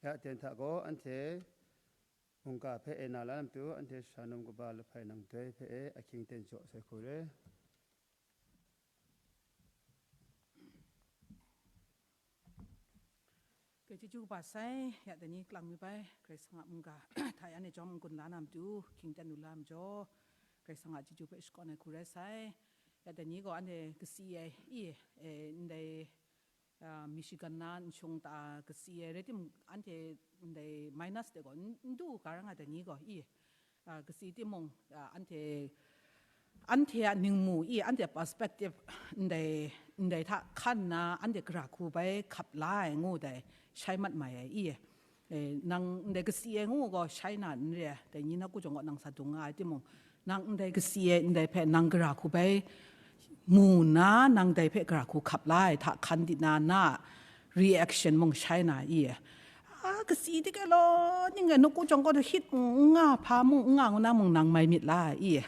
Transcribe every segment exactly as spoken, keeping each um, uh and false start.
Ya ten hta gaw anhte mungga hpe e na la na matu, anhte shanum kaba lahpai nang doi hpe e ahkying ten jaw sai hku re. Chyeju kaba sai, ya dai ni kalang mi bai, Karai Kasang a mungga hta ya ni jawm n-gun la na matu, hkying ten lu la majaw, Karai Kasang a chyeju hpe shakawn ai hku rai sai. Ya dai ni gaw anhte kasi ai, i, e, ndai, a, Michigan na nshung ta kasi ai rai timung, anhte ndai minus de gaw n, n du ga ra nga dai ni gaw, i, a, kasi timung, a, anhte, anhte a ningmu i, anhte perspective ndai, ndai hta hkan nna anhte gara hku bai hkap la ai ngu dai shai mat mai ai i. E, nang ndai kasi ai ngu gaw shai na n re ai, dai ni nawku jawng gaw nang sa dung nga ai timung, nang ndai kasi ai ndai hpe nang gara hku bai mu nna, nang dai hpe gara hku hkap la ai hta hkan di na, na a reaction mung shai na i. A, kasi tik e law, ning e nawku jawng gaw hit n nga, hpa mung n nga ngu na mung nang mai myit la i.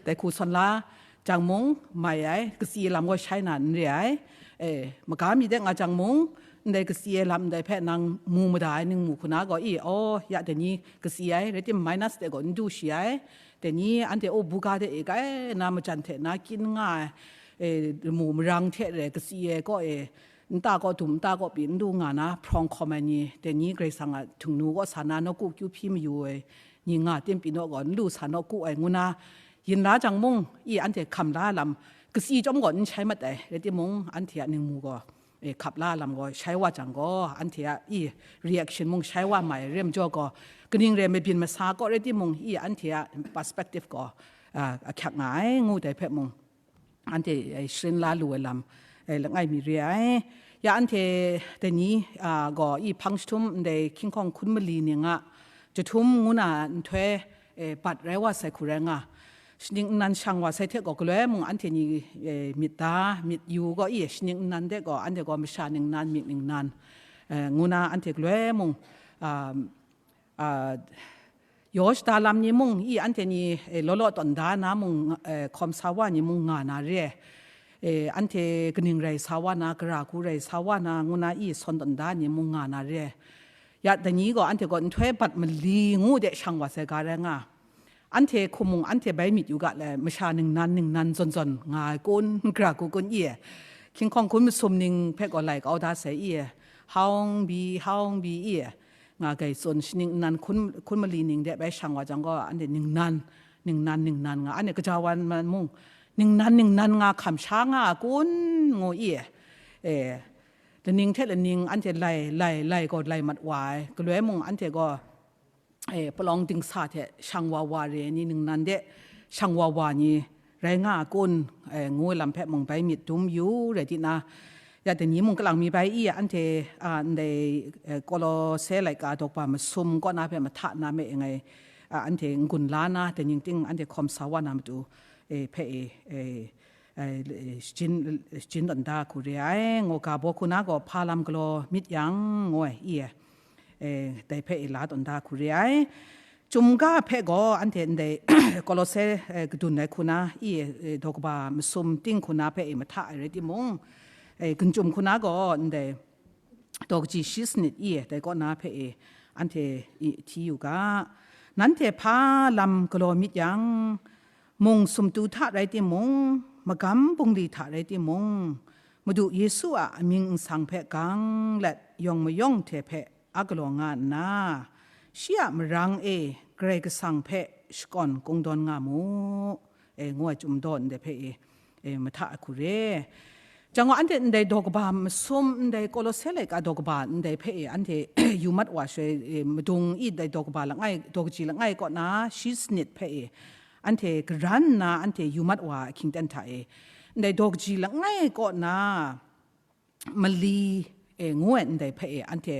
Dai hku sawn la jang mung mai ai, kasi lam gaw shai na n re ai. E, maga mi de nga jang mung, ndai kasi ai lam ndai hpe nang mu mada ai ningmu hku na gaw i, aw, ya dai ni kasi ai, rai tim minus de gaw n du shi ai. Dai ni anhte, o, buga de e kai na majan hte na kyin nga ai, e, mu marang hte re kasi ai kaw e, nta kaw dum, nta kaw pyi n du nga na hprawng hkawm ai ni, dai ni Karai Kasang a htingnu kaw sa na nawku kyu hpyi mayu ai ni nga tim pyi naw gaw, n lu sa nawku ai ngu na yin la jang mung, i anhte hkam la lam, kasi chyawm gaw n shai mat ai, rai timung, anhte a ningmu gaw, e, hkap la lam gaw shai wa jang gaw, anhte a, i, reaction mung shai wa mai, rem jaw gaw, kaning re mabyin masa kaw rai timung, i, anhte a perspective gaw, a, ahkyak nga ai, ngu dai hpe mung, anhte, e, sharin la lu ai lam, e, langai mi re ai. Ya anhte dai ni, a, gaw, i, hpang jahtum ndai hkying hkawng hkun mali ning a jahtum ngu na nhtoi, e, bat rai wa sai hku rai nga. Shaning nnan shang wa sai hte gaw, galoi mung anhte ni, e, myit da, myit yu gaw, i, shaning nnan de gaw, anhte gaw masha ningnan, myit ningnan, e, ngu na anhte galoi mung, a, a, yaw shada lam ni mung, i, anhte ni, e, law law tawn da na mung, e, hkawm sa wa ni mung nga na re ai. E, anhte kaning rai sa wa na, gara hku rai sa wa na, ngu na, i, sawn tawn da ni mung nga na re ai. Ya dai ni gaw, anhte gaw nhtoi bat mali ngu de shang wa sai ga rai nga. Anhte hkum mung anhte bai myit yu ga le, masha ningnan ningnan zawn zawn nga ai kun, gara hku kun i, hkying hkawng hkun masum ning hpe gaw lai kau da sai i, hawng bi, hawng bi i, nga gai tsun, shaning nnan hkun, hkun mali ning de bai shang wa jang gaw, anhte ningnan, ningnan, ningnan nga, anhte kaja wan man mung, ningnan, ningnan nga hkam sha nga a kun, ngu i, e, laning hte laning anhte lai, lai, lai gaw lai mat wa ai, galoi mung anhte gaw, e, palawng dingsa hte shang wa wa re ai ni ningnan de shang wa wa ni rai nga a kun, e, ngu ai lam hpe mung bai myit dum yu rai di na, ya dai ni mung kalang mi bai i, anhte, a, ndai, e, Kolose laika daw kaba masum kaw na hpe mahta na me ngai, a, anhte n-gun la na, dai ning ting anhte hkawm sa wa na matu, e, hpe e, e, e, shajin, shajin tawn da hku re ai, ngu ga baw hku na gaw hpa lam galaw myit yang, ngu ai, i, e, dai hpe e la tawn da hku re ai. Chyum ga hpe gaw anhte ndai Kolose, e, kadun ai hku na, i, e, daw kaba masum ting hku na hpe e mahta ai rai timung, e, gun chyum hku na gaw ndai daw kaji shi sanit i, dai kaw na hpe e anhte i hti yu ga. Nanhte hpa lam galaw myit yang, mung sumtu hta rai timung, magam bungli hta rai timung, Madu Yesu a amying nsang hpe gang let yawng mayawng hte hpe a galaw nga nna, shi a marang e Karai Kasang hpe shakawn kungdawn nga mu, e, ngu ai chyum daw ndai hpe e, e, mahta ai hku re. Jang gaw, anhte ndai daw kaba masum, ndai Kolose laika daw kaba ndai hpe e, anhte yu mat wa shaloi, e, madung i ndai daw kaba langai, daw kaji langai kaw na shi sanit hpe e, anhte garan nna anhte yu mat wa ahkying ten hta e, ndai daw kaji langai kaw na mali, e, ngu ai ndai hpe e, anhte,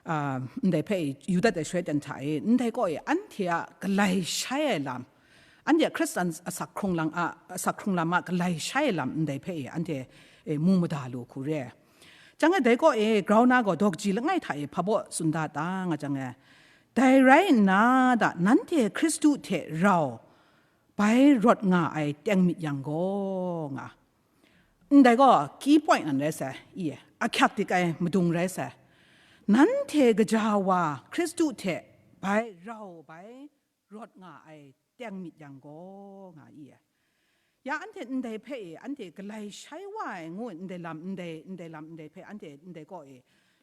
a, ndai hpe e, yu dat ai shaloi ten hta e, ndai kaw e, anhte a galai shai ai lam, anhte a Hkristan asak hkrung lang a, asak hkrung lam a galai shai ai lam ndai hpe e, anhte, e, mu mada lu hku re. Jang e dai kaw e, grau na gaw daw kaji langai hta e hpa baw tsun da ta nga jang e, dai rai nna da, nanhte Hkristu hte rau bai rawt nga ai teng myit yang gaw, nga. Ndai gaw key point nan rai sai, i, ahkyak dik ai madung rai sai. Nanhte gaja wa Hkristu hte bai rau bai rawt nga ai teng myit yang gaw, nga i. Ya anhte ndai hpe e, anhte galai shai wa ai ngu ndai lam ndai, ndai lam ndai hpe anhte ndai kaw e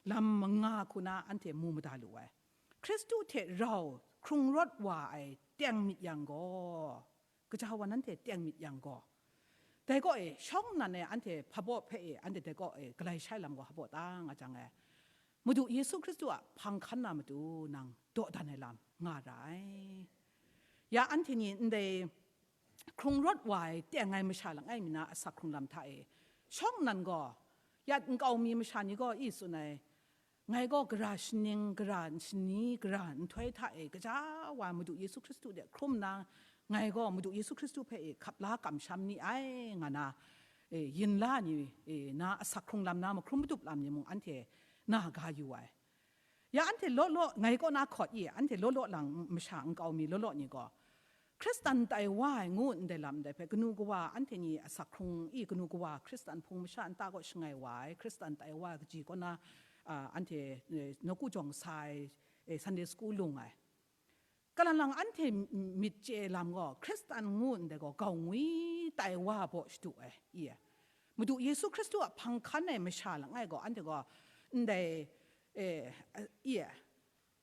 lam manga hku na anhte mu mada lu ai. Hkristu hte rau hkrung rawt wa ai teng myit yang gaw, gaja wa nanhte teng myit yang gaw, dai kaw e shawng nnan e anhte hpa baw hpe e anhte dai kaw e galai shai lam gaw hpa baw ta nga jang e, Madu Yesu Hkristu a hpang hkan na matu nang dawdan ai lam nga ra ai. Ya anhte ni ndai hkrung rawt wa ai teng ai masha langai mi na asak hkrung lam hta e shawng nnan gaw, ya nkau mi masha ni gaw i tsun ai, ngai gaw gara shaning, gara shani, gara nhtoi hta e gaja wa Madu Yesu Hkristu de hkrum na, ngai gaw Madu Yesu Hkristu hpe e hkap la kamsham ni ai, nga na, e, yin la ni, e, na asak hkrung lam na mahkrum madup lam ni mung anhte na ga yu ai. Ya anhte law law, ngai kaw na hkawt i, anhte law law lang masha nkau mi law law ni gaw, Hkristan tai wa ai ngu ndai lam ndai hpe, kanu kawa anhte ni asak hkrung i, kanu kawa Hkristan hpung masha nta kaw shangai wa ai, Hkristan tai wa ai kaji kaw na, a, anhte, e, nawku jawng sa ai, e, Sunday school lung ai. Kalang lang anhte m-, myit chye lam gaw, Hkristan ngu ndai gaw, gau ngwi tai wa baw shadu ai, i e. Madu Yesu Hkristu a hpang hkan ai masha langai gaw, anhte gaw, ndai, e, a, i e,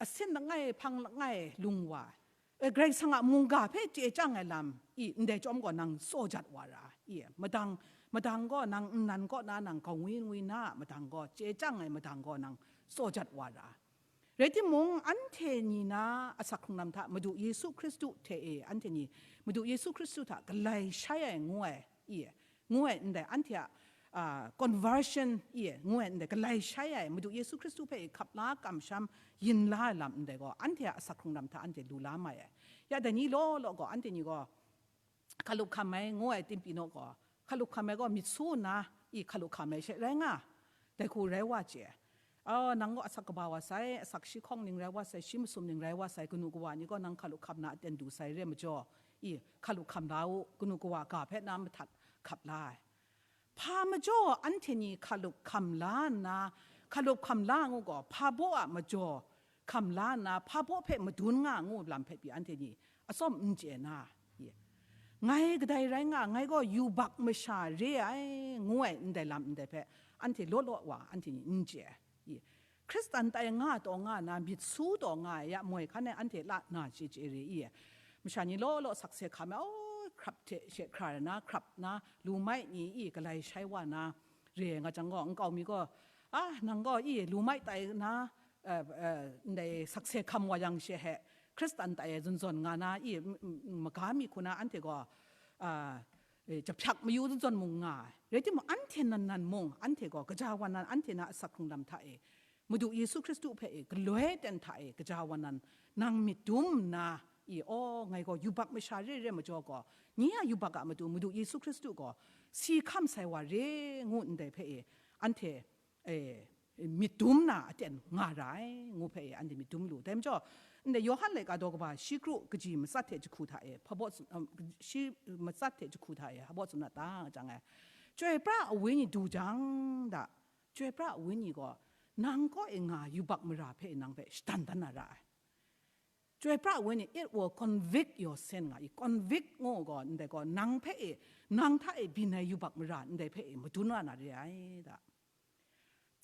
asin langai, hpang langai lung wa, e, Karai Kasang a mungga hpe chye chyang ai lam, i, ndai chyawm gaw nang tsaw jat wa ra, i e, madang, madang gaw nang nnan kaw na nang gau ngwi ngwi na a madang gaw, chye chyang ai madang gaw nang tsaw jat wa ra. Rai timung, anhte ni na asak hkrung lam hta Madu Yesu Hkristu hte e, anhte ni Madu Yesu Hkristu hta galai shai ai ngu ai, i e, ngu ai ndai, anhte a, a, conversion, i e, ngu ai ndai, galai shai ai, Madu Yesu Hkristu hpe e hkap la kamsham yin la ai lam ndai gaw, anhte a asak hkrung lam hta anhte lu la mai ai. Ya dai ni law law gaw, anhte ni gaw, hkalup hkam ai ngu ai timpi naw gaw, hkalup hkam ai gaw myit su nna, i hkalup hkam ai she rai nga, dai hku rai wa chye. Aw, nang gaw asak kaba wa sai, asak shi hkawng ning rai wa sai, shi masum ning rai wa sai, kanu kawa ni gaw nang hkalup hkam na aten du sai re majaw, i hkalup hkam la u, kanu kawa ga hpe na mahtat hkap la ai. Hpa majaw anhte ni hkalup hkam la nna, hkalup hkam la ngu gaw, hpa baw a majaw hkam la nna, hpa baw hpe madun nga ngu lam hpe pyi anhte ni atsawm n chye na, i, ngai kadai rai nga, ngai gaw yubak masha re ai, ngu ai ndai lam ndai hpe anhte law law wa anhte ni n chye ai, i, Hkristan tai nga taw nga na, myit su taw nga ai ya moi hkan e anhte la na chye chye re i, masha ni law law sakse hkam ai, o, hkrap hte she hkra na, hkrap na, lu mai ni i, galai shai wa na, re nga jang gaw, nkau mi gaw, a, nang gaw i, lu mai tai na, eh, eh, ndai sakse hkam wa yang she he, Hkristan tai e zawn zawn nga na i, m-, m-, maga mi hku na anhte gaw, a, e, jahpyak mayu zawn zawn mung nga ai. Rai timung, anhte nan nan mung, anhte gaw gaja wa nan anhte na asak hkrung lam hta e, Madu Yesu Hkristu hpe e galoi ten hta e gaja wa nan, nang myit dum nna, i, aw, ngai gaw yubak masha re re majaw gaw, nye a yubak a matu Madu Yesu Hkristu gaw si hkam sai wa re ngu ndai hpe e, anhte, e, myit dum na aten nga ra ai, ngu hpe e, anhte myit dum lu. Dai majaw, ndai Yawhan laika daw kaba shi kru kaji matsat hte jahku hta e, hpa baw tsun-, um, shi matsat hte jahku hta e, hpa baw tsun na ta nga jang ai. Chyoi pra ai wenyi du jang da, Chyoi pra ai wenyi gaw, nang kaw e nga yubak mara hpe nang hpe shadan dan na ra ai. Chyoi pra ai wenyi, it will convict your sin nga i, convict ngu gaw, ndai gaw, nang hpe e, nang hta e byin ai yubak mara ndai hpe e madun wa na re ai da.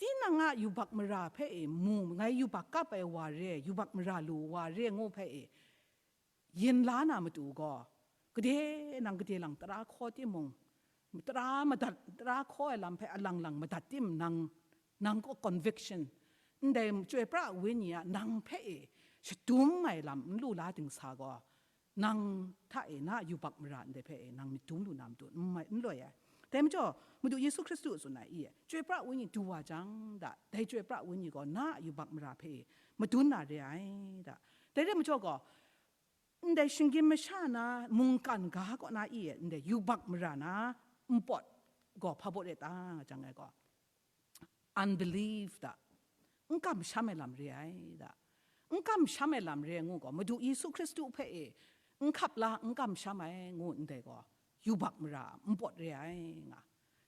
Tinang a yubak mara hpe e mu, ngai yubak kap ai wa re, yubak mara lu wa re ngu hpe e, yin la na matu gaw, gade nang gade lang tara hkaw timung, tara madat, tara hkaw ai lam hpe alang lang madat tim nang, nang gaw conviction, ndai Chyoi pra ai wenyi a nang hpe e shadum ai lam n lu la dingsa gaw, nang hta e na a yubak mara ndai hpe e nang myit dum lu na matu n mai, n loi ai. Dai majaw, Madu Yesu Hkristu tsun ai i, Chyoi pra ai wenyi du wa jang da, dai Chyoi pra ai wenyi gaw na a yubak mara hpe e madun na re ai da. Dai re majaw gaw, ndai shinggyim masha na mungkan ga kaw na i, ndai yubak mara na npawt gaw hpa baw re ta nga jang ai gaw, unbelief da, n kamsham ai lam re ai da. N kamsham ai lam re ai ngu gaw, Madu Yesu Hkristu hpe e n hkap la, n kamsham ai ngu ndai gaw, yubak mara npawt re ai nga.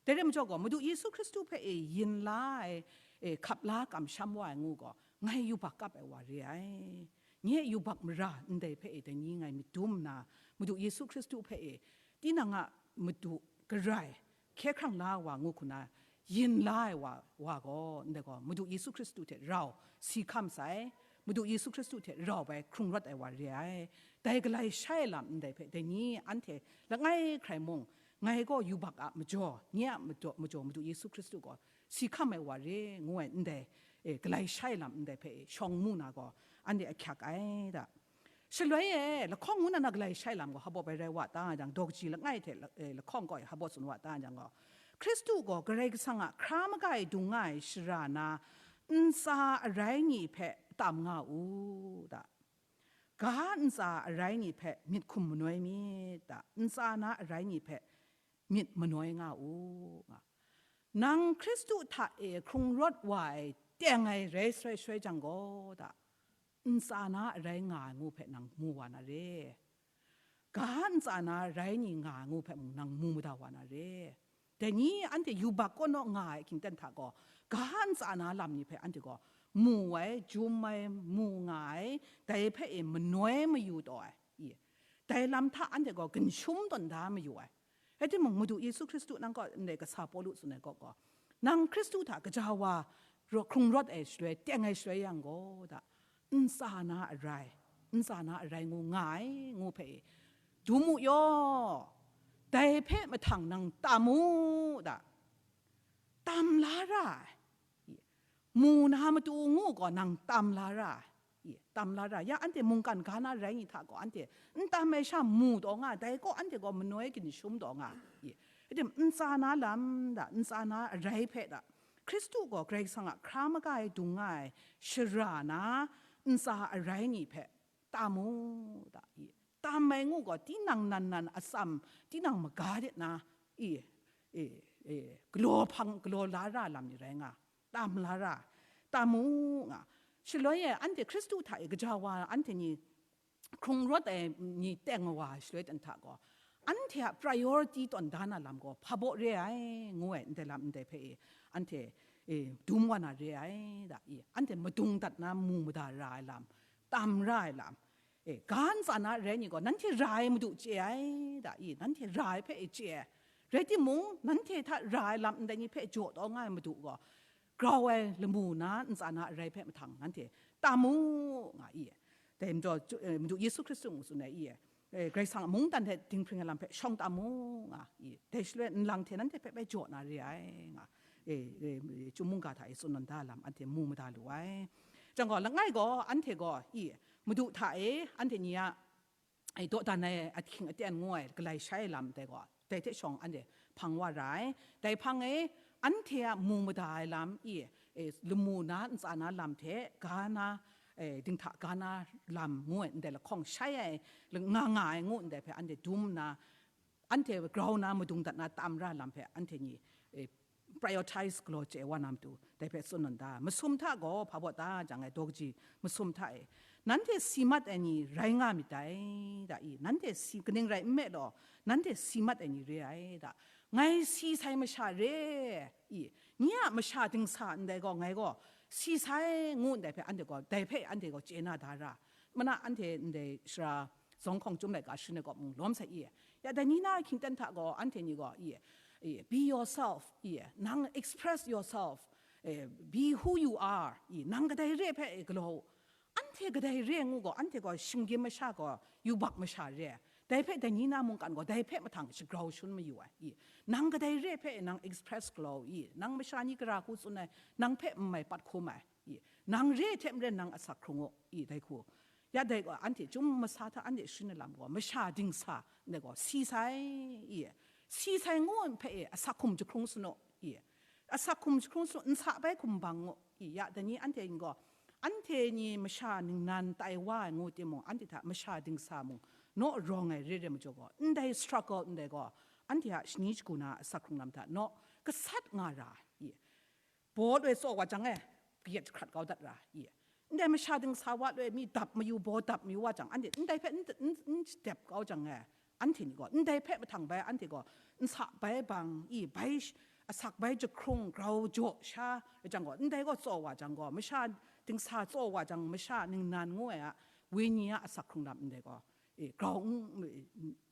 Dai re majaw gaw, Madu Yesu Hkristu hpe e yin la ai, e, hkap la kamsham wa ai ngu gaw, ngai yubak kap ai wa re ai. Nye yubak mara ndai hpe e dai ni ngai myit dum nna, Madu Yesu Hkristu hpe e, tinang a madu garai, hkye hkrang la ai wa ngu hku na, yin la ai wa, wa gaw, ndai gaw, Madu Yesu Hkristu hte rau si hkam sai, Madu Yesu Hkristu hte rau bai hkrung rawt ai wa re ai. Dai galai shai lam ndai hpe, dai ni anhte langai hkrai mung, ngai gaw yubak a majaw, nye a majaw, majaw Madu Yesu Hkristu gaw si hkam ai wa re, ngu ai ndai, e, galai shai lam ndai hpe e, shawng mu na gaw, anhte ahkyak ai da. Shaloi e, lahkawng ngu na na galai shai lam gaw, hpa baw bai rai wa ta jang, daw kaji langai hte la-, e, lahkawng gaw e, hpa baw tsun wa ta jang gaw, Hkristu gaw Karai Kasang a hkra maga e dung nga ai shara na, ntsa arai ni hpe tam nga u da. Ga ntsa arai ni hpe myit hkum manoi myit da, ntsa na arai ni hpe myit manoi nga u, nga. Nang Hkristu hta e hkrung rawt wa ai teng ai rai shaloi shaloi jang gaw da, ntsa na arai nga ai ngu hpe nang mu wa na re. Ga ntsa na arai ni nga ai ngu hpe mung nang mu mada wa na re. Dai ni anhte yubak kaw naw nga ai hkying ten hta gaw, ga ntsa na lam ni hpe anhte gaw mu ai, jum ai, mu nga ai, dai hpe e manoi mayu taw ai, i, dai lam hta anhte gaw ginshum tawn da mayu ai. Rai timung, Madu Yesu Hkristu nang kaw ndai kasa Pawlu tsun ai kaw gaw, nang Hkristu hta kaja wa raw-, hkrung rawt ai shaloi, teng ai shaloi yang gaw da, ntsa na arai, ntsa na arai ngu nga ai, ngu hpe, dum u yaw, dai hpe mahtang nang tam u da, tam la ra ai. Mu na matu ngu gaw nang tam la ra ai. I, tam la ra. Ya anhte mungkan ga na rai ni hta gaw, anhte n tam ai sha mu taw nga, dai gaw anhte gaw manoi ginshum taw nga. I, rai tim, ntsa na lam da, ntsa na arai hpe da, Hkristu gaw Karai Kasang a hkra maga e dung nga ai shara na ntsa arai ni hpe tam u da, i, tam ai ngu gaw, tinang nan nan atsam, tinang maga de na, i, e, e, galaw hpang, galaw la ra lam ni rai nga, tam la ra, tam u nga. Shaloi e, anhte Hkristu hta e kaja wa anhte ni hkrung rawt ai ni teng wa shaloi ten hta gaw, anhte a priority tawn da na lam gaw hpa baw re ai, ngu ai, ndai lam ndai hpe e, anhte, e, dum wa na re ai, da, i, anhte madung dat na mu mada ra ai lam, tam ra ai lam, e, ga ntsa na rai ni gaw, nanhte ra ai Madu chye ai, da, i, nanhte ra ai hpe e chye ai. Rai timung, nanhte hta ra ai lam ndai ni hpe jaw taw nga ai Madu gaw, grau ai lamu na ntsa na arai hpe mahtang nanhte tam u, nga i. Dai majaw, e, Madu Yesu Hkristu mung tsun ai i. E, Karai Kasang a mungdan hte dinghpring ai lam hpe shawng tam u, nga i. Dai shaloi nlang hte nanhte hpe bai jaw na re ai, nga. E, e, Chyum mungga hta e tsun nawn da lam anhte mu mada lu ai. Jang gaw, langai gaw, anhte gaw, i, Madu hta e, anhte ni a, e, dawdan ai ahkying aten ngu ai, galai shai ai lam dai gaw, dai hte shawng anhte hpang wa ra ai. Dai hpang e, anhte a mu mada ai lam, i, e, lamu na, ntsa na lam hte, ga na, e, dinghta ga na lam ngu ai, ndai lahkawng shai ai, nga nga ai ngu ndai hpe anhte dum nna, anhte grau na madung dat na tam ra lam hpe anhte ni, e, prioritize galaw chye wa na matu, dai hpe tsun nawn da. Masum hta gaw hpa baw ta jang e, daw kaji masum hta e, nanhte si mat ai ni rai nga myit dai, da i, nanhte si, kaning rai nme law, nanhte si mat ai ni re ai, da, ngai si sai masha re, i, nye a masha dingsa ndai gaw, ngai gaw si sai ngu ndai hpe, anhte gaw, dai hpe anhte gaw chye na da ra, mana anhte ndai shara zawng hkawng chyum laika sharin ai kaw mung lawm sai i. Ya dai ni na ahkying ten hta gaw, anhte ni gaw i, i, be yourself, i, nang express yourself, e, be who you are, i, nang kadai re hpe e galaw u. Anhte kadai re ngu gaw, anhte gaw shinggyim masha gaw, yubak masha re ai. Dai hpe dai ni na mungkan gaw, dai hpe mahtang shagrau shun mayu ai. I, nang kadai re hpe e nang express galaw u, i, nang masha ni gara hku tsun ai, nang hpe n mai pat hkum ai. I, nang re hte maren nang asak hkrung u, i, dai hku. Ya dai gaw, anhte chyum masa hta anhte sharin ai lam gaw, masha dingsa ndai gaw, si sai, i, si sai ngu hpe e, asak hkum jahkrung sanu, i, asak hkum jahkrung sanu, nsa bai hkum bang ngu, i, ya dai ni anhte gaw, anhte ni masha ningnan tai wa ai ngu timung, anhte hta masha dingsa mung naw rawng ai re re majaw gaw, ndai struggle ndai gaw, anhte a shani shagu na asak hkrung lam hta naw gasat nga ra, i, baw loi tsaw wa jang e, kayat jahkrat kau dat ra, i. Ndai masha dingsa wa loi mi dap mayu, baw dap mayu wa jang, anhte ndai hpe n, n, n shadep kau jang e, anhte ni gaw, ndai hpe mahtang bai, anhte gaw, nsa bai bang, i, bai sh-, asak bai jahkrung, grau jaw sha, jang gaw, ndai gaw tsaw wa jang gaw, masha Dingsa tsaw wa jang, masha ningnan ngu ai a, wenyi a asak hkrung lam ndai gaw, e, grau n,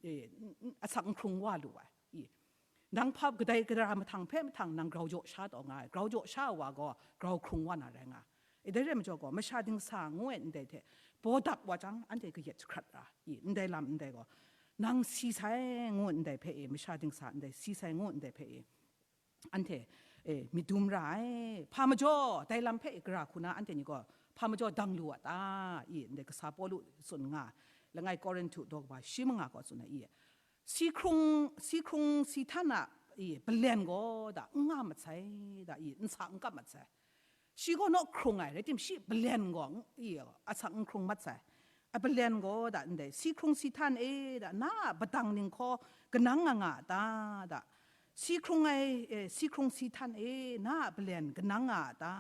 e, n, n, asak n hkrung wa lu ai. I, nang hpa kadai kadara mahtang hpe mahtang nang grau jaw sha taw nga ai, grau jaw sha ai wa gaw grau hkrung wa na rai nga ai. E, dai rai majaw gaw, masha dingsa ngu ai ndai hte baw dap wa jang, anhte kayat jahkrat ra, i, ndai lam ndai gaw, nang si sai ngu ndai hpe e, masha dingsa ndai si sai ngu ndai hpe e, anhte, e, myit dum ra ai. Hpa majaw, dai lam hpe e gara hku na anhte ni gaw, hpa majaw dang lu a ta? I, ndai kasa Pawlu tsun nga, langai Korinhtu daw kaba shi manga gaw tsun ai, i, si hkrung, si hkrung si htan a, i, balen gaw da, n nga mat sai da, i, nsa n kap mat sai. Shi gaw naw hkrung ai, rai tim, shi balen gaw, i, asak n hkrung mat sai. A balen gaw da ndai, si hkrung si htan e da, na a badang ninghkaw kanang nga nga a ta da? Si hkrung ai, e, si hkrung si htan e, na a balen kanang nga a ta?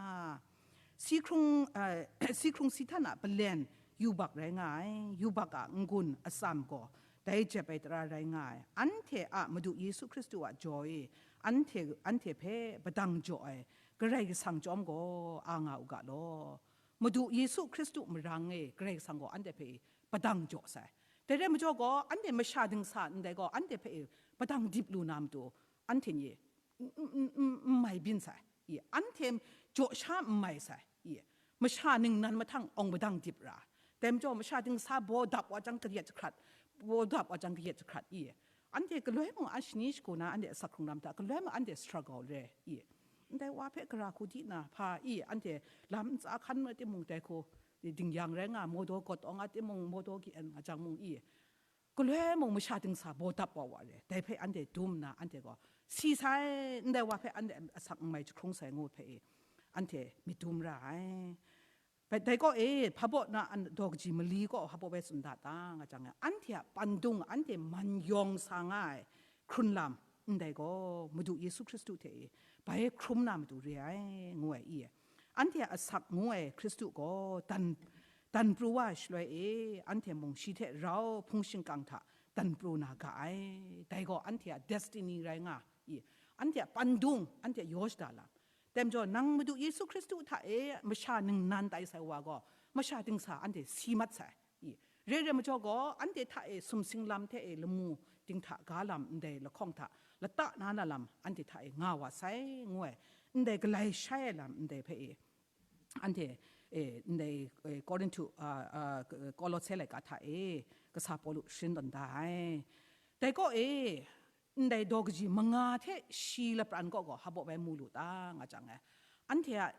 Si hkrung, e, si hkrung si htan a balen yubak rai nga ai, yubak a n-gun atsam gaw dai jep ai tara rai nga ai. Anhte a Madu Yesu Hkristu a jaw e, anhte, anhte hpe badang jaw ai Karai Kasang chyawm gaw a nga u ga law. Madu Yesu Hkristu marang e Karai Kasang gaw anhte hpe badang jaw sai. Dai rai majaw gaw, anhte masha dingsa ndai gaw, anhte hpe badang dip lu na matu, anhte ni n, n, n, n mai byin sai. I, anhte jaw sha n mai sai. I, masha ningnan mahtang awng badang dip ra. Dai majaw, masha dingsa baw dap wa jang kayat jahkrat, baw dap wa jang kayat jahkrat. I, anhte galoi mung a shani shagu na anhte asak hkrung lam hta, galoi mung anhte struggle re. I, ndai wa hpe gara hku di na hpa, i, anhte lam ntsa hkan rai timung, dai hku dingyang rai nga, modo gawt awng a timung, modo ki-en nga jang mung, i, galoi mung masha dingsa baw dap wa wa re, dai hpe anhte dum nna, anhte gaw si sai, ndai wa hpe anhte asak n mai jahkrung sai ngu hpe e, anhte myit dum ra ai. Bai, dai kaw e, hpa baw na an daw kaji mali gaw hpa baw bai tsun da ta nga jang e, anhte a pandung, anhte man yawng sa nga ai hkrun lam ndai gaw, Madu Yesu Hkristu hte e bai hkrum na matu re ai, ngu ai i. Anhte a asak ngu ai Hkristu gaw dan, dan pru wa ai shaloi e, anhte mung shi hte rau hpung shingkang hta dan pru na ga ai. Dai gaw anhte a destiny rai nga i, anhte a pandung, anhte a yaw shada lam. Dai majaw, nang Madu Yesu Hkristu hta e masha ningnan tai sai wa gaw, masha dingsa anhte si mat sai. I, re ai majaw gaw, anhte hta e sumsing lam hte e lamu dinghta ga lam ndai lahkawng hta lata na na lam anhte hta e nga wa sai, ngu ai, ndai galai shai ai lam ndai hpe e, anhte, e, ndai, e, Korinhtu, a, a, Kolose laika hta e kasa Pawlu sharin tawn da ai. Dai kaw e, ndai daw kaji manga hte shi lapran kaw gaw hpa baw bai mu lu ta nga jang e, anhte a,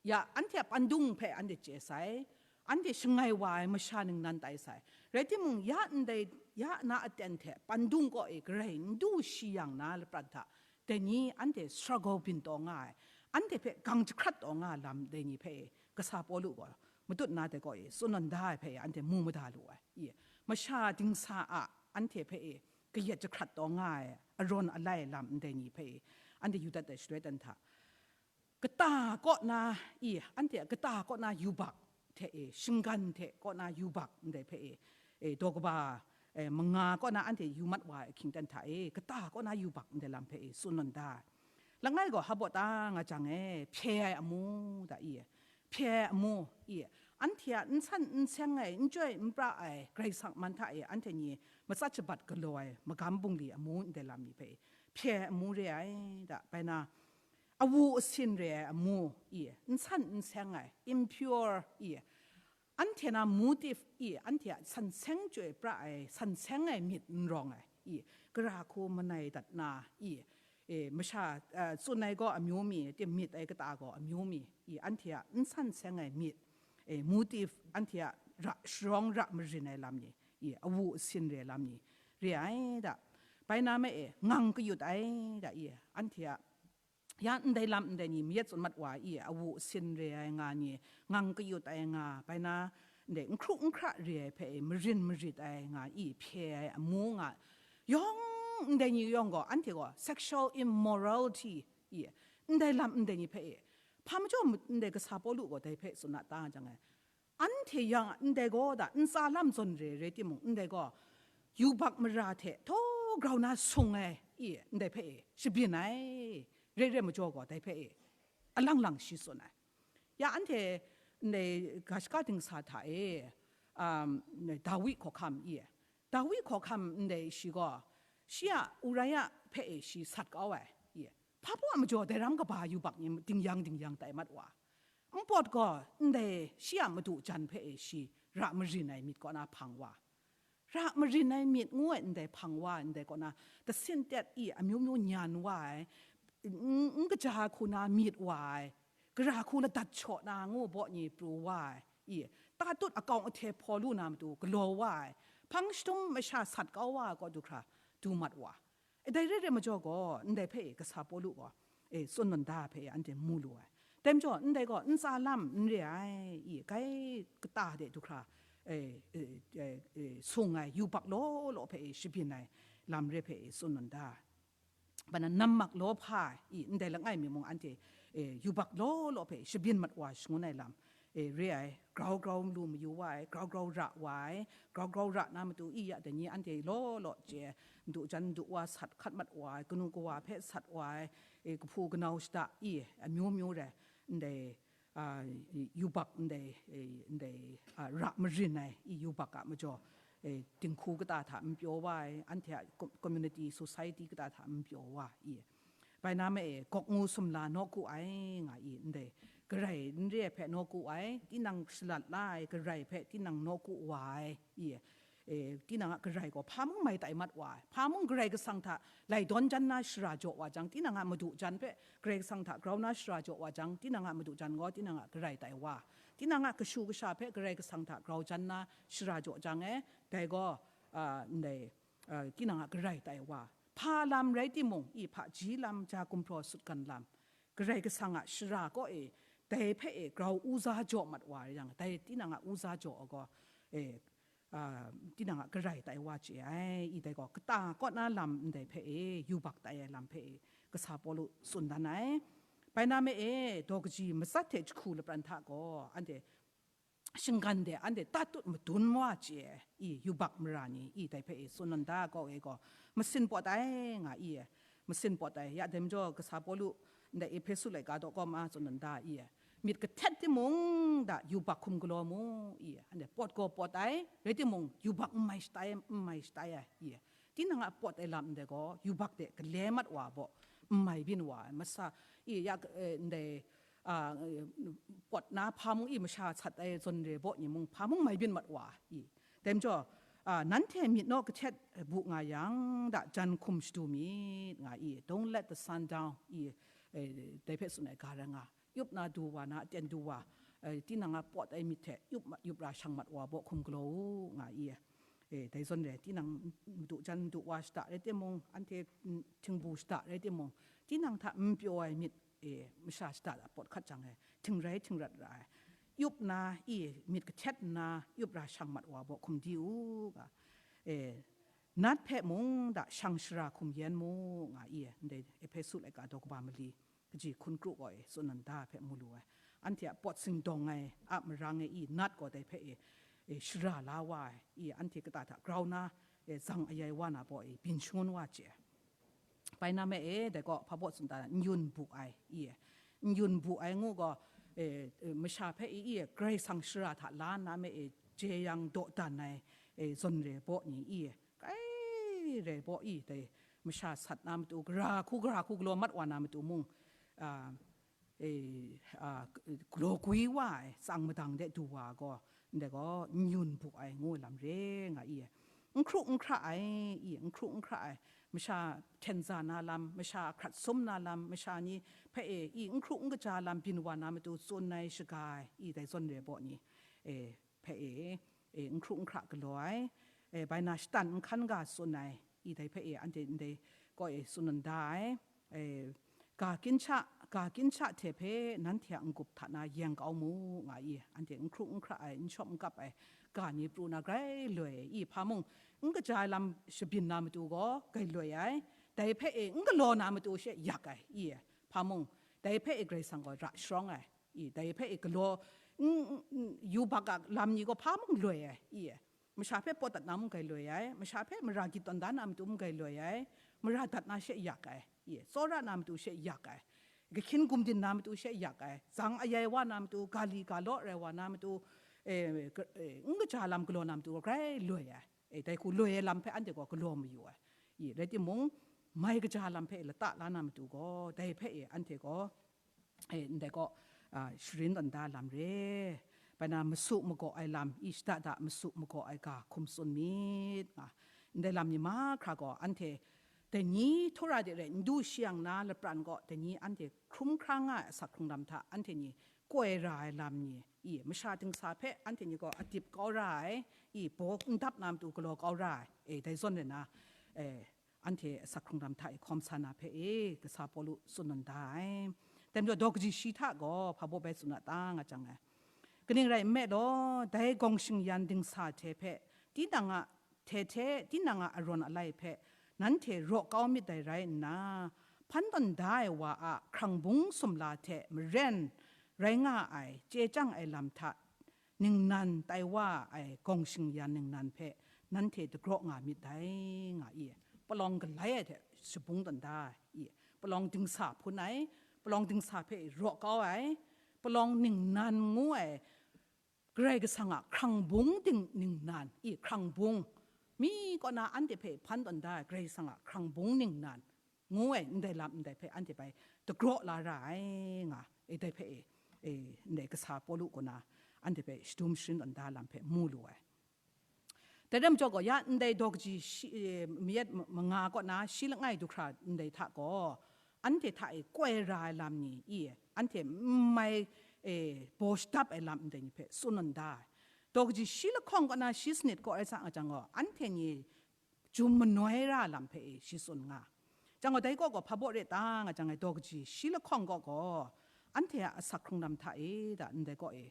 ya, anhte a pandung hpe anhte chye sai, anhte shangai wa ai masha ningnan tai sai. Rai timung, ya ndai, ya na aten hte pandung kaw e garai n du shi yang na lapran hta, dai ni anhte struggle byin taw nga ai, anhte hpe gang jahkrat taw nga ai lam dai ni hpe e, kasa Pawlu gaw matut na dai kaw e tsun nawn da ai hpe e, anhte mu mada lu ai. I, masha dingsa a anhte hpe e kayat jahkrat taw nga ai arawn alai lam ndai ni hpe e, anhte yu dat ai shaloi dan hta, kata kaw na, i, anhte a kata kaw na yubak hte e, shinggan hte kaw na yubak ndai hpe e, e, daw kaba, e, manga kaw na anhte yu mat wa ai ahkying dan hta e, kata kaw na yubak ndai lam hpe e tsun nawn da ai. Langai gaw hpa baw ta nga jang e, hpye ai amu da i, hpye ai amu i, anhte a n san n seng ai, n chyoi n pra ai Karai Kasang man hta e anhte ni matsat shabat galaw ai magam bungli amu ndai lam ni hpe hpye ai amu re ai da, bai na, awu asin re ai amu i, n san n seng ai, impure i, anhte na motive i, anhte a san seng chyoi pra ai, san seng ai myit n rawng ai i, gara hku manai dat na i, e, masha, a, tsun ai gaw amyu mi, tim myit ai kata gaw amyu mi i, anhte a n san seng ai myit, e, motive, anhte a ra sharawng ra marin ai lam ni i, awu asin re ai lam ni re ai da. Bai na me e, ngang kayut ai da i, anhte a, ya ndai lam ndai ni mayat tsun mat wa i, awu asin re ai nga ni, ngang kayut ai nga, bai na ndai n hkru n hkra re ai hpe e, marin marit ai nga i, hpye ai amu nga, yawng ndai ni yawng gaw, anhte gaw sexual immorality i, ndai lam ndai ni hpe e, hpa majaw ndai kasa Pawlu gaw dai hpe tsun na ta jang e, anhte yang ndai gaw da, ntsa lam zawn re rai timung, ndai gaw yubak mara hte htaw grau na sung ai i, ndai hpe e shabyin ai, re rai majaw gaw dai hpe e alang lang shi tsun ai. Ya anhte Ndai ga shaka dingsa hta e, um, Dawi hkawhkam i, Dawi hkawhkam ndai shi gaw, shi a Uraya hpe e shi sat kau ai i, hpa baw a majaw dai ram kaba yubak ni dingyang dingyang tai mat wa. Npawt gaw ndai shi a madu jan hpe e shi ra marin ai myit kaw na hpang wa. Ra marin ai myit ngu ai ndai hpang wa ai ndai kaw na, dasin tet i amyu myu nyan wa ai, n-, n kaja ai hku na myit wa ai, gara hku ladat shaw na ngu baw ni pru wa ai, i, tatut akawng ahte hpaw lu na matu galaw wa ai, hpang shatum masha sat kau wa ai kaw du hkra du mat wa. E, dai re re majaw gaw, ndai hpe e kasa Pawlu gaw, e, tsun nan da hpe e anhte mu lu ai. Dai majaw, ndai gaw ntsa lam n re ai, i, gai kata de du hkra, e, e, e, e, sung ai, yubak law law hpe e shabyin ai lam re hpe e tsun nan da. Bai na nammak law hpa ai, i, ndai langai mi mung anhte, e, yubak law law hpe shabyin mat wa shangun ai lam, e, re ai, grau grau lu mayu wa ai, grau grau ra wa ai, grau grau ra na matu i ya dai ni anhte law law chye ai, madu jan madu wa sat hkat mat wa ai, kanu kawa hpe sat wa ai, e, kahpu kanau shada i, amyu myu rai, ndai, a, yubak ndai, e, ndai, a, ra marin ai i yubak a majaw, e, dinghku kata hta n pyaw wa ai, anhte a com-, community, society kata hta n pyaw wa i. Bai na me e, gawk ngu sumla nawku ai nga i, ndai garai n re ai hpe nawku ai, tinang shalat la ai garai hpe tinang nawku wa ai i, e, tinang a garai gaw hpa mung mai tai mat wa ai, hpa mung Karai Kasang hta lai dawn jan na shara jaw wa jang, tinang a madu jan hpe Karai Kasang hta grau na shara jaw wa jang, tinang a madu jan gaw tinang a garai tai wa, tinang a kashu kasha hpe Karai Kasang hta grau jan na shara jaw jang e, dai gaw, a, ndai, a, tinang a garai tai wa. Hpa lam rai timung, i hpaji lam, ja gumhpraw sutgan lam, Karai Kasang a shara kaw e, dai hpe e grau uza jaw mat wa rai yang, dai tinang a uza jaw ai gaw, e, a, tinang a garai tai wa chye ai, i dai gaw, kata kaw na lam ndai hpe e, yubak tai ai lam hpe e, kasa Pawlu tsun dan ai. Bai na me e, daw kaji matsat hte jahku lapran hta gaw, anhte shinggan de anhte tatut madun wa chye ai, i, yubak mara ni, i, dai hpe e tsun nan da kau e gaw, masin pawt ai nga i, masin pawt ai, ya dai majaw kasa Pawlu ndai Ehpesu laika daw kawm a tsun nan da i, myit kahtet timung da yubak hkum galaw mu i, anhte pawt gaw pawt ai, rai timung yubak n mai shatai, n mai shatai ai i, tinang a pawt ai lam ndai gaw yubak de gale mat wa baw n mai byin wa ai, masa i, ya, e, ndai, a, pawt na hpa mung i masha sat ai zawn re baw ni mung hpa mung mai byin mat wa i. Dai majaw, a, nanhte myit naw kahtet bu nga yang, da jan hkum shadu myit nga i, don't let the sun down i, e, dai hpe tsun ai ga rai nga, yup na du wa na, aten du wa, e, tinang a pawt ai myit hte yup ma-, yup ra shang mat wa baw hkum galaw u nga i. E, dai zawn re, tinang madu jan madu wa shada rai timung, anhte, mm, htingbu shada rai timung, tinang hta n pyaw ai myit, e, masha shada a pawt hkat jang e, htingrai htingrat ra ai, yup na i myit kahtet nna yup ra shang mat wa baw hkum di u ga, e, nat hpe mung da shang shara hkum yen mu nga i, ndai Ehpesu laika daw kaba mali kaji hkun kru gaw e tsun nan da hpe mu lu ai. Anhte a pawt singdawng ai a marang e i nat gaw dai hpe e, e, shara la wa ai i, anhte kata hta grau na, e, zang ayai wa na baw e byin shangun wa chye ai. Bai na me e, dai gaw hpa baw tsun ta, n yun bu ai i, n yun bu ai ngu gaw, e, e, masha hpe i, i, Karai Kasang shara hta la nna me e, jeyang dawdan ai, e, zawn re baw ni i, kai re baw i, dai masha sat na matu, gara hku, gara hku galaw mat wa na matu mung, a, e, a, galaw gwi wa ai, tsang madang de du wa gaw, ndai gaw n yun bu ai ngu lam re nga i, n hkru n hkra ai, i, n hkru n hkra ai, masha hten za na lam, masha hkrat sum na lam, masha ni hpe e, i, n hkru n kaja lam byin wa na matu tsun ai shaga ai, i, dai zawn re baw ni, e, hpe e, e, n hkru n hkra galaw ai, e, bai na shatan n hkan ga tsun ai, i, dai hpe e, anhte ndai kaw e tsun nan da ai, e, ga ginhta, ga ginhta hte hpe nanhte a n-gup hta na yeng kau mu nga i, anhte n hkru n hkra ai, n shawp n kap ai, ga ni pru na grai loi ai, i, hpa mung n kaja ai lam shabyin na matu gaw grai loi ai, dai hpe e n galaw na matu she yak ai, i, hpa mung dai hpe e Karai Kasang gaw ra sharawng ai, i, dai hpe e galaw, n, n, n, yubak a lam ni gaw hpa mung loi ai, i, masha hpe pawt dat na mung grai loi ai, masha hpe mara gyit tawn da na matu mung grai loi ai, mara dat na she yak ai, i, tsawra na matu she yak ai, Kahkyin gumdin na matu she yak ai, zang ayai wa na matu, ga li ga law rai wa na matu, e, e, n kaja lam galaw na matu grai loi ai. E, dai hku loi ai lam hpe anhte gaw galaw mayu ai. I, rai timung, mai kaja lam hpe lata la na matu gaw, dai hpe e anhte gaw, e, ndai gaw, a, sharin tawn da lam re. Bai na masu magaw ai lam, i shada da masu magaw ai ga hkum tsun myit nga. Ndai lam ni mahkra gaw anhte dai ni htura de rai n du shi yang na lapran gaw, dai ni anhte hkrum hkra nga ai asak hkrung lam hta anhte ni koi ra ai lam ni, i, masha dingsa hpe anhte ni gaw adip kau ra ai, i, baw n dap na matu galaw kau ra ai, e, dai zawn rai na, e, anhte asak hkrung lam hta e hkawm sa na hpe e, kasa Pawlu tsun nan da ai. Dai majaw, daw kaji shi hta gaw hpa baw bai tsun na ta nga jang ai. Kaning rai nme law, dai gawng shingyan dingsa hte hpe, tinang a, hte hte tinang a arawn alai hpe, nanhte raw kau myit dai rai nna, hpan tawn da ai wa a hkrang bung sumla hte maren rai nga ai chye chyang ai lam hta, ningnan tai wa ai gawng shingyan ningnan hpe nanhte dagraw nga myit dai, nga i. Palawng galai ai hte shabung tawn da i. Palawng dingsa hpun ai, palawng dingsa hpe raw kau ai, palawng ningnan ngu ai, Karai Kasang a hkrang bung ding ningnan i, hkrang bung, mi kaw na anhte hpe hpan tawn da ai Karai Kasang a hkrang bung ningnan, ngu ai ndai lam ndai hpe anhte bai dagraw la ra ai nga, e, dai hpe e, e, ndai kasa Pawlu kaw na anhte hpe shadum sharin tawn da lam hpe mu lu ai. Dai rai majaw gaw, ya ndai daw kaji shi, e, mayat ma-, manga kaw na shi langai du hkra ndai hta gaw, anhte hta e koi ra ai lam ni, i, anhte n mai, e, baw shadap ai lam ndai ni hpe tsun nan da ai. Daw kaji shi lahkawng kaw na shi sanit kaw rai sa nga jang gaw, anhte ni jum manoi ra lam hpe e shi tsun nga. Jang gaw, dai kaw gaw hpa baw re ta nga jang e, daw kaji shi lahkawng kaw gaw, anhte a asak hkrung lam hta e da, ndai kaw e,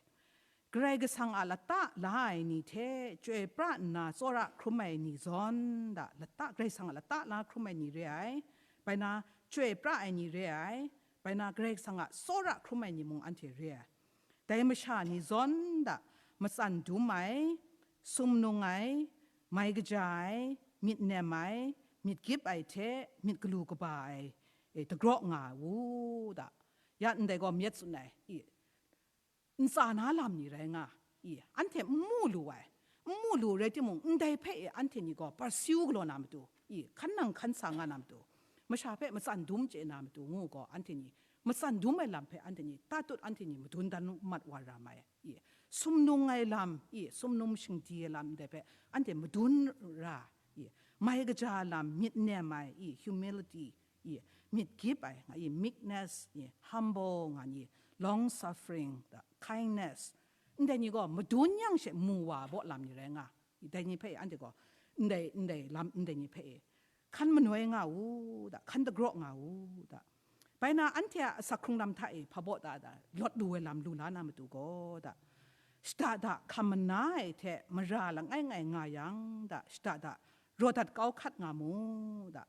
Karai Kasang a lata la ai ni hte chyoi pra nna tsawra hkrum ai ni zawn da, lata, Karai Kasang a lata la hkrum ai ni re ai, bai na chyoi pra ai ni re ai, bai na Karai Kasang a tsawra hkrum ai ni mung anhte re ai. Dai masha ni zawn da, matsan dum ai, sumnung ai, mai kaja ai, myit nem ai, myit gyip ai hte myit galu kaba ai, e, dagraw nga u da. Ya ndai gaw myit tsun ai, i, ntsa na lam ni rai nga, i, anhte n mu lu ai, n mu lu rai timung, ndai hpe e anhte ni gaw pursue galaw na matu, i, hkan nang hkan sa nga na matu, masha hpe matsan dum chye na matu ngu gaw, anhte ni matsan dum ai lam hpe anhte ni tatut anhte ni madun dan mat wa ra mai, i, sumnung ai lam, i, sumnung shingdi ai lam ndai hpe anhte madun ra, i, mai kaja lam, myit nem ai, i, humility, i, myit gyip ai, nga, i, meekness, i, humble, nga, i, long suffering, da, kindness, ndai ni gaw madun yang she mu wa baw lam ni rai nga, i, dai ni hpe anhte gaw ndai, ndai lam ndai ni hpe e hkan manoi nga u da, hkan dagraw nga u da. Bai na anhte a asak hkrung lam hta e hpa baw ta da, lawt lu ai lam lu la na matu gaw da, shada da hkam mana ai hte mara langai ngai nga yang da, shada da raw dat kau hkat nga mu da.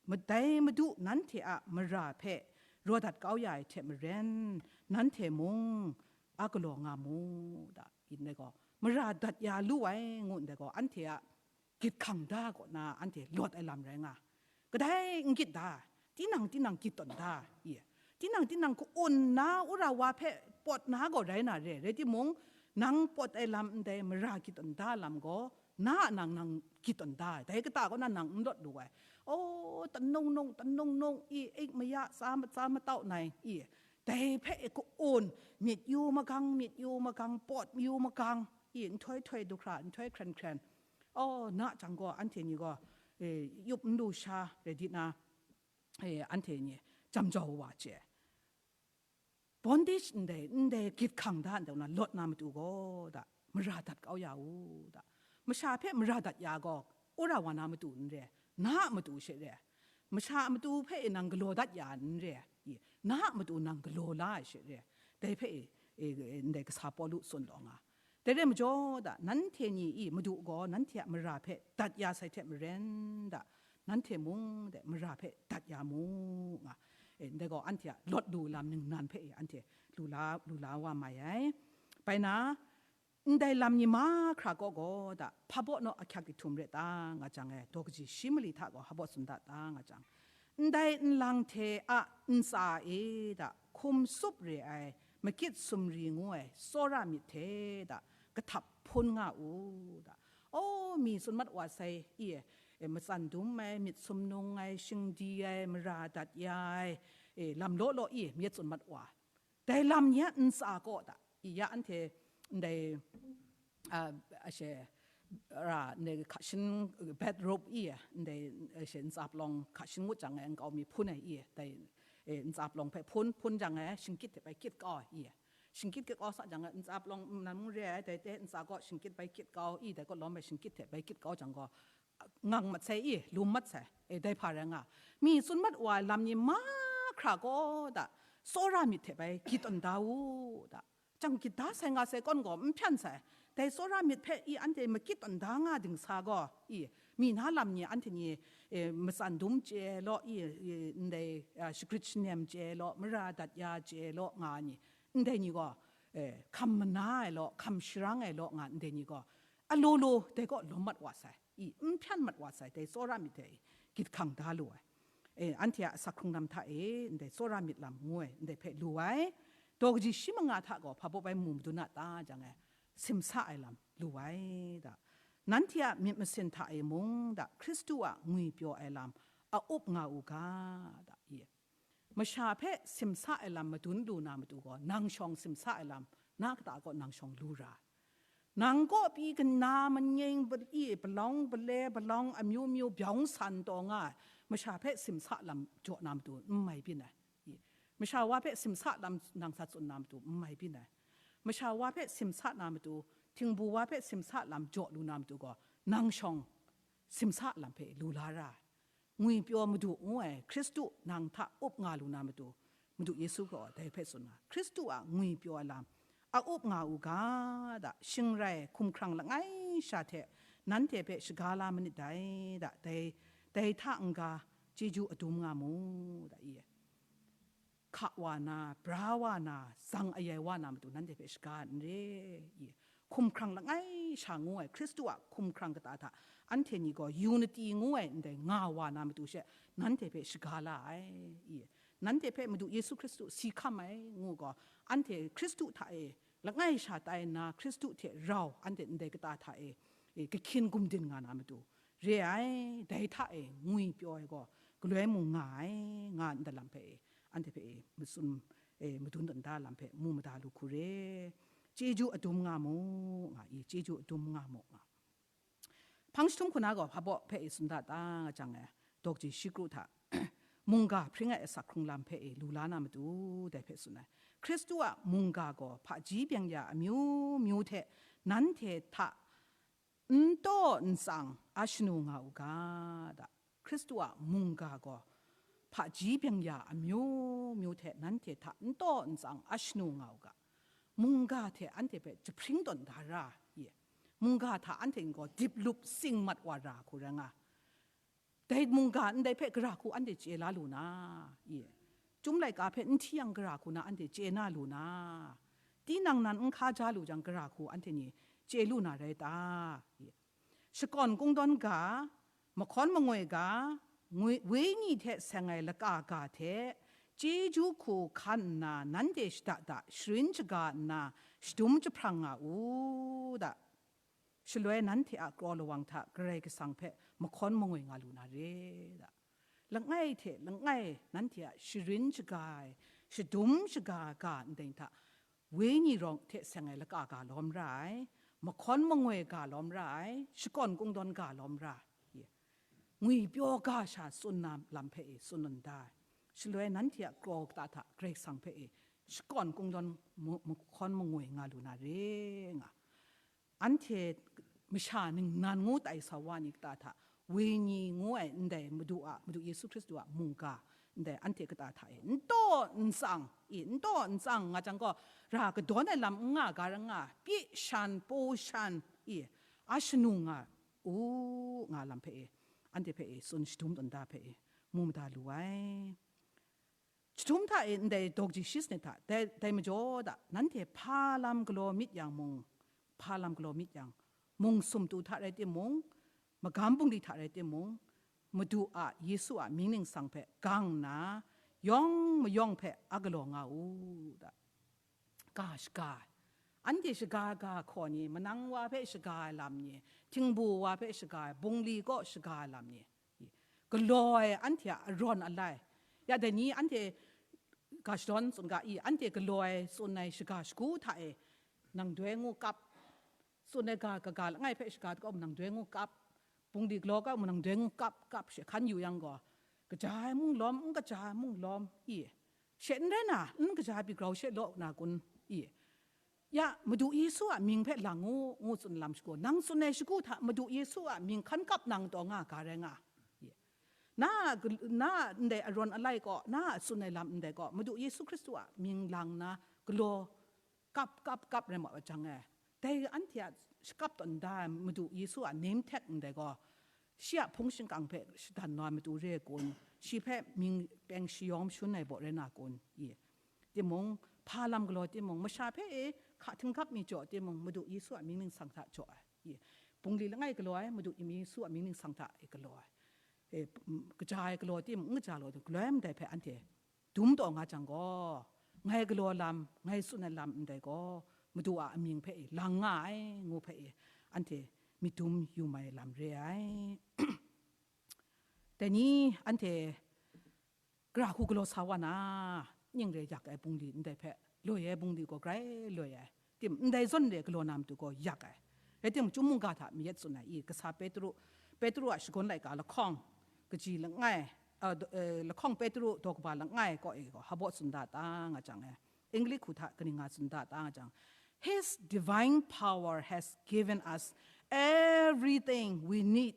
Madai Madu nanhte a mara hpe raw dat kau ya ai hte maren, nanhte mung a galaw nga mu da. Ndai gaw, mara dat ya lu ai ngu ndai gaw, anhte a gyit hkang da kaw na anhte lawt ai lam rai nga. Kadai n gyit da, tinang tinang gyit tawn da, i, tinang tinang ka-un na wora wa hpe pawt na gaw rai na re, rai timung, nang pawt ai lam ndai mara gyit tawn da lam gaw, na a nang nang gyit tawn da ai, dai kata kaw na nang n lawt lu ai. O, tanung nung, tanung nung, i, ik maya, tsa ma-, tsa matau nai, i, dai hpe ka-un, myit yu magang, myit yu magang, pawt yu magang, i, nhtoi htoi du hkra, nhtoi hkren hkren. O, na jang gaw, anhte ni gaw, e, yup n lu sha, rai di na, e, anhte ni jam jau wa chye. Bondage ndai, ndai gyit hkang da ndau na lawt na matu gaw da, mara dat kau ya u da. Masha hpe mara dat ya gaw, wora wa na matu n re, na a matu she re. Masha a matu hpe e nang galaw dat ya n re, i, na a matu nang galaw la ai she re. Dai hpe e, e, e, ndai kasa Pawlu tsun law nga. Dai rai majaw da, nanhte ni i Madu gaw nanhte a mara hpe dat ya sai hte maren da, nanhte mung de mara hpe dat ya mu nga. E, ndai gaw anhte a lawt lu lam ningnan hpe e anhte lu la, lu la wa mai ai. Bai na, ndai lam ni mahkra kaw gaw da, hpa baw naw ahkyak di htum re ta nga jang e, daw kaji shi mali hta gaw hpa baw tsun da ta nga jang, Ndai nlang hte a ntsa e da, hkum sup re ai, makit sumri ngu ai tsawra myit hte da, kahtap hpun nga u da. O, mi tsun mat wa sai, i, e, matsan dum ai, myit sumnung ai, shingdi ai, mara dat ya ai, e, lam law law, i, myit tsun mat wa. Dai lam ni a ntsa kaw da, i ya anhte ndai, a, ashe, ra, ndai hka shin, bed rope i, ndai, ashe, ntsa palawng hka shin ngut jang e, nkau mi hpun ai i, dai, e, ntsa palawng hpe hpun, hpun jang e, shingkyit hte bai kyit kau ai i, shingkyit kyit kau sa jang e, ntsa palawng nan mung re ai, dai hte ntsa kaw shingkyit bai kyit kau i, dai kaw lawm e shingkyit hte bai kyit kau jang gaw, ngang mat sai i, lum mat sai, e, dai hpa rai nga. Mi tsun mat wa ai lam ni mahkra gaw da, tsawra myit hte bai gyit tawn da u da. Jang gyit da sai nga sai kawn gaw n hpyan sai. Dai tsawra myit hpe i anhte makyit tawn da nga dingsa gaw i, mi na lam ni anhte ni, e, matsan dum chye law i, i, ndai, a, shagrit shanem chye law, mara dat ya chye law nga ni, ndai ni gaw, e, hkam mana ai law, hkam sharang ai law nga ndai ni gaw, alaw law dai kaw lawm mat wa sai, i, n hpyan mat wa sai, dai tsawra myit hte i, gyit hkang da lu ai. E, anhte a asak hkrung lam hta e, ndai tsawra myit lam ngu ai, ndai hpe lu ai. Daw kaji shi manga hta gaw hpa baw bai mu madun a ta jang e, simsa ai lam lu ai da. Nanhte a myit masin hta e mung da, Hkristu a ngwipyaw ai lam a up nga u ga da, i. Masha hpe simsa ai lam madun lu na matu gaw, nang shawng simsa ai lam na kata kaw nang shawng lu ra ai. Nang kaw pyi kana manying, ba-, i, palawng, bale, palawng, amyu myu, byawng san taw nga ai, masha hpe simsa lam jaw na matu n mai byin ai. I, masha wa hpe simsa lam nang sa tsun na matu n mai byin ai. Masha wa hpe simsa na matu, htingbu wa hpe simsa lam jaw lu na matu gaw, nang shawng simsa lam hpe lu la ra ai. Ngwipyaw Madu ngu ai Hkristu nang hta up nga lu na matu, Madu Yesu gaw dai hpe tsun nga, Hkristu a ngwipyaw ai lam a up nga u ga da, shing rai hkumhkrang langai sha hte nanhte hpe shaga la manit dai da, dai, dai hta n-ga chyeju adum nga mu da, i. Hka wa na, bra wa na, zang ayai wa na matu nanhte hpe shaga n re, i. Hkumhkrang langai sha ngu ai Hkristu a hkumhkrang kata hta anhte ni gaw unity ngu ai ndai nga wa na matu she nanhte hpe shaga la ai, i. Nanhte hpe Madu Yesu Hkristu si hkam ai ngu gaw, anhte Hkristu hta e langai sha tai nna, Hkristu hte rau anhte ndai kata hta e, e, kahkyin gumdin nga na matu re ai, dai hta e ngwipyaw ai gaw galoi mung nga ai, nga ndai lam hpe e, anhte hpe e, matsun, e, madun tawn da lam hpe mu mada lu hku re. Chyeju adum nga mu, nga i, chyeju adum nga mu, nga. Hpang jahtum hku na gaw hpa baw hpe e tsun da ta nga jang e, daw kaji shi kru hta, mungga hpring ai asak hkrung lam hpe e lu la na matu, dai hpe tsun ai. Hkristu a mungga gaw hpaji byeng ya amyu myu hte nanhte hta n taw n tsang a shanu nga u ga da. Hkristu a mungga gaw hpaji byeng ya amyu myu hte nanhte hta n taw n tsang a shanu nga u ga. Mungga hte anhte hpe jahpring tawn da ra, i. Mungga hta anhte gaw dip lup sing mat wa ra hku rai nga. Dai mungga ndai hpe gara hku anhte chye la lu na, i. Chyum laika hpe n hti yang gara hku na anhte chye na lu na, tinang nan n hka ja lu jang gara hku anhte ni chye lu na rai ta, i. Shakawn kungdawn ga, mahkawn mangoi ga, ngwi-, wenyi hte seng ai laka ga hte, chyeju hku hkan nna nanhte shada da sharin shaga nna shadum jahprang nga u da. Shaloi nanhte a kraw lawang hta Karai Kasang hpe mahkawn mangoi nga lu na re da. Langai hte langai nanhte a sharin shaga ai, shadum shaga ga ndai hta, wenyi rawng hte seng ai laka ga lawm ra ai, mahkawn mangoi ga lawm ra ai, shakawn kungdawn ga lawm ra ai, ngwipyaw ga sha tsun na lam hpe e tsun nawn da ai. Shaloi nanhte a kraw kata hta Karai Kasang hpe e shakawn kungdawn mu-, mahkawn mangoi nga lu na re nga. Anhte masha ningnan ngu tai sa wa ni kata hta, wenyi ngu ai ndai Madu a, Madu Yesu Hkristu a mungga, ndai anhte kata hta e n taw n tsang, i, n taw n tsang nga jang gaw, ra kadawn ai lam n nga ga ra nga, pyi shan, paw shan, i, a shanu nga u, nga lam hpe e, anhte hpe e, tsun shadum tawn da hpe e, mu mada lu ai. Jahtum hta e ndai daw kaji shi sanit hta, dai, dai majaw da, nanhte hpa lam galaw myit yang mung, hpa lam galaw myit yang, mung sumtu hta rai timung, magam bungli hta rai timung, Madu a Yesu a mying ningsang hpe gang nna, yawng mayawng hpe a galaw nga u da. Ga shaga, anhte shaga ga hkaw ni, manang wa hpe shaga ai lam ni, htingbu wa hpe shaga ai, bungli kaw shaga ai lam ni, galaw ai anhte a arawn alai. Ya dai ni anhte ga shadawn tsun ga i, anhte galaw ai tsun ai shaga shagu hta e, nang doi ngu kap, tsun ai ga kaga langai hpe shaga hta kaw mung nang doi ngu kap, bungli galaw kaw mung nang doi ngu kap, kap she hkan yu yang gaw, kaja ai mung lawm, n kaja ai mung lawm i, she n rai na, n kaja ai pyi grau she law na kun i, ya, Madu Yesu a mying hpe lang ngu, ngu tsun lam shagu, nang tsun ai shagu hta Madu Yesu a mying hkan kap nang taw nga ga rai nga. Ye. Na, na ndai arawn alai kaw, na tsun ai lam ndai kaw, Madu Yesu Hkristu a mying lang na galaw kap, kap, kap rai ma wa jang e. Dai anhte a shakap tawn da ai Madu Yesu a name tag ndai gaw, shi a hpung shingkang hpe shadan na ai matu re ai kun, shi hpe mying peng shayawng shun ai baw rai na kun, i. Timung, hpa lam galaw timung, masha hpe e hka htinggap mi jaw timung, Madu Yesu a mying ningsang hta jaw ai, i. Bungli langai galaw ai, Madu Yesu a mying ningsang hta e galaw ai. E, m, kaja ai galaw timung, n kaja law, galaw ai ndai hpe anhte dum taw nga jang gaw, ngai galaw lam, ngai tsun ai lam ndai gaw, Madu a amying hpe e lang nga ai, ngu hpe e anhte myit dum yu mai lam re ai. Dai ni anhte gara hku galaw sa wa na, ning re yak ai bungli ndai hpe, loi ai bungli gaw grai loi ai. Tim, ndai zawn re galaw na matu gaw yak ai. Rai timung, Chyum mungga hta mayat tsun ai i, kasa Petru, Petru a shakawn laika lahkawng, kaji langai, a, d-, e, lahkawng Petru daw kaba langai kaw e gaw, hpa baw tsun da ta nga jang e, English hku hta kaning nga tsun da ta nga jang, His divine power has given us everything we need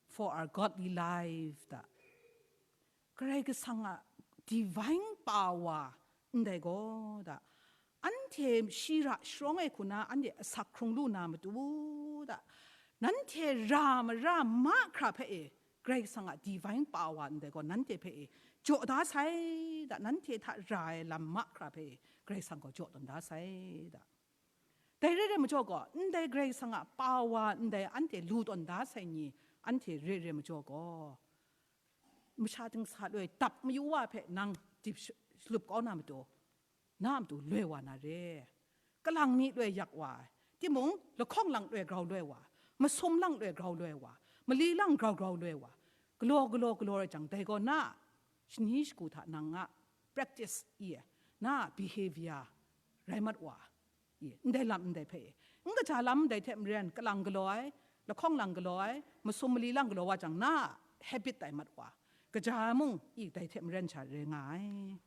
for our godly life, da. Karai Kasang a divine power ndai gaw da, anhte shi ra sharawng ai hku na anhte asak hkrung lu na matu da, nanhte ra mara mahkra hpe e, Karai Kasang a divine power ndai gaw nanhte hpe e jaw da sai da, nanhte hta ra ai lam mahkra hpe e Karai Kasang gaw jaw tawn da sai da. Dai re re majaw gaw, ndai Karai Kasang a power ndai anhte lu tawn da sai ni, anhte re re majaw gaw, masha dingsa loi dap mayu wa hpe nang dip sh-, shalup kau na matu, na matu loi wa na re. Kalang mi loi yak wa ai, timung, lahkawng lang loi grau loi wa, masum lang loi grau loi wa, mali lang grau grau loi wa, galaw galaw galaw rai jang, dai gaw na shani shagu hta nang a practice i, na behavior rai mat wa, i, ndai lam ndai hpe, n kaja lam ndai hte maren, kalang galaw ai, lahkawng lang galaw ai, masum mali lang galaw wa jang, na habit tai mat wa, kaja mung i dai hte maren sha re nga ai.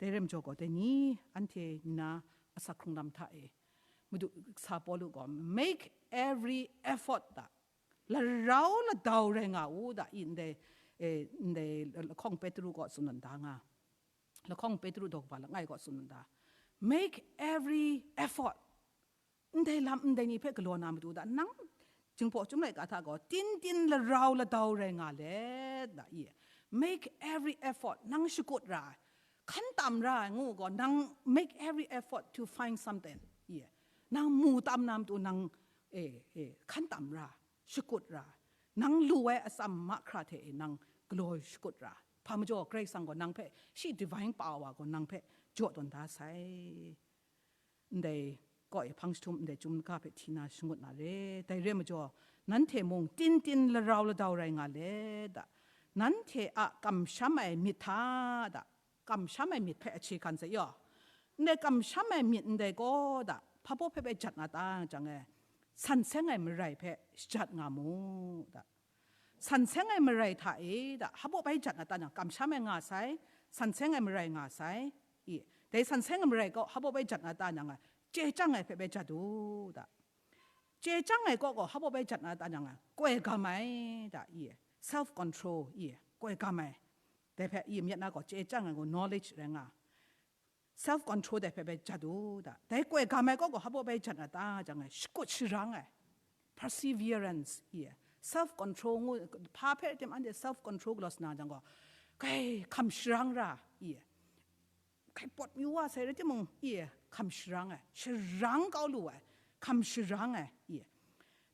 Dai re majaw gaw, dai ni anhte ni na asak hkrung lam hta e, Madu kasa Pawlu gaw, "Make every effort," da, larau ladau rai nga u, da, i ndai, e, ndai lahkawng Petru gaw tsun da nga, lahkawng Petru daw kaba langai gaw tsun da, "Make every effort." Ndai lam ndai ni hpe galaw na matu da, nang Jinghpaw Chyum laika hta gaw, tin tin larau ladau rai nga let, da, i. Make every effort, nang shakut ra ai, hkan tam ra ai ngu gaw, nang make every effort to find something, i. Nang mu tam na matu nang, e, e, hkan tam ra, shakut ra, nang lu ai atsam mahkra hte e nang galaw shakut ra. Hpa majaw, Karai Kasang gaw nang hpe, shi divine power gaw nang hpe jaw tawn da sai. Ndai kaw e hpang jahtum ndai Chyum laika hpe hti na shangut na re. Dai re majaw, nanhte mung tin tin larau ladau rai nga let, da, nanhte a kamsham ai myit hta, da, kamsham ai myit hpe ahkye hkan sai yaw. Ndai kamsham ai myit ndai gaw, da, hpa baw hpe bai jat na ta jang e, san seng ai marai hpe shajat nga mu, da. San seng ai marai hta e, da, hpa baw bai jat na ta jang, kamsham ai nga sai, san seng ai marai nga sai, i, dai san seng ai marai gaw hpa baw bai jat na ta jang, chye chyang ai hpe bai jat u, da. Chye chyang ai kaw gaw hpa baw bai jat na ta jang, koi gam ai, da, i, self control, i, koi gam ai. Dai hpe i myit na gaw chye chyang ai gaw knowledge rai nga. Self control dai hpe bai jat u, da. Dai koi gam ai kaw gaw hpa baw bai jat na ta jang, shakut sharang ai. Perseverance, i. Self control ngu, hpa hpe tim anhte self control galaw sa na jang gaw, kai hkam sharang ra, i. Kai pawt mayu wa sai rai timung, i, hkam sharang ai. Sharang kau lu ai, hkam sharang ai, i.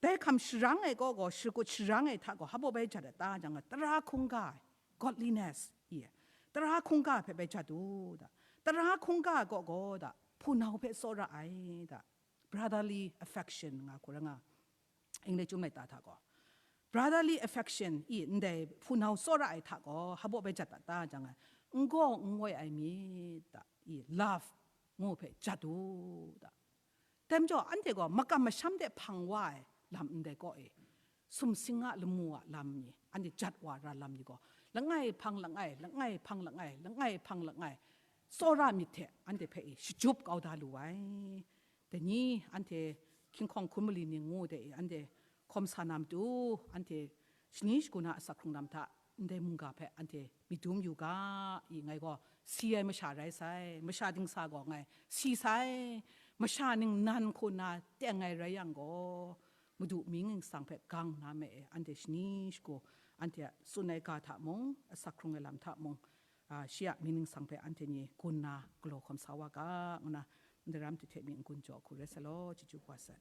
Bai hkam sharang ai kaw gaw, shakut sharang ai hta gaw, hpa baw bai jat a ta jang, tara hkungga ai, godliness, i, tara hkungga hpe bai jat u da. Tara hkungga kaw gaw da, hpunau hpe tsawra ai da. Brotherly affection nga hku ra nga, English chyum laika hta gaw. Brotherly affection i ndai hpunau tsawra ai hta gaw, hpa baw bai jat a ta jang, n gaw n ngoi ai myit da, i, love ngu hpe jat u da. Dai majaw, anhte gaw makam masham de hpang wa ai lam ndai kaw e, sumsing a lamu a lam ni, anhte jat wa ra lam ni gaw, langai hpang langai, langai hpang langai, langai hpang langai, tsawra myit hte anhte hpe e shachyup kau da lu ai. Dai ni anhte hkying hkawng hkun mali ning ngu de e, anhte hkawm sa na matu, anhte shani shagu na asak hkrung lam hta, ndai mungga hpe anhte myit dum yu ga, i, ngai gaw si ai masha rai sai, masha dingsa gaw ngai si sai, masha ningnan hku nna teng ai rai yang gaw, Madu mying ningsang hpe gang na me e, anhte shani shagu, anhte a tsun ai ga hta mung, asak hkrung ai lam hta mung, a, shi a mying ningsang hpe anhte ni gun na galaw hkawm sa wa ga, ngu na, ndaram hte hte mi n-gun jaw hku rai sai law, chyeju kaba sai.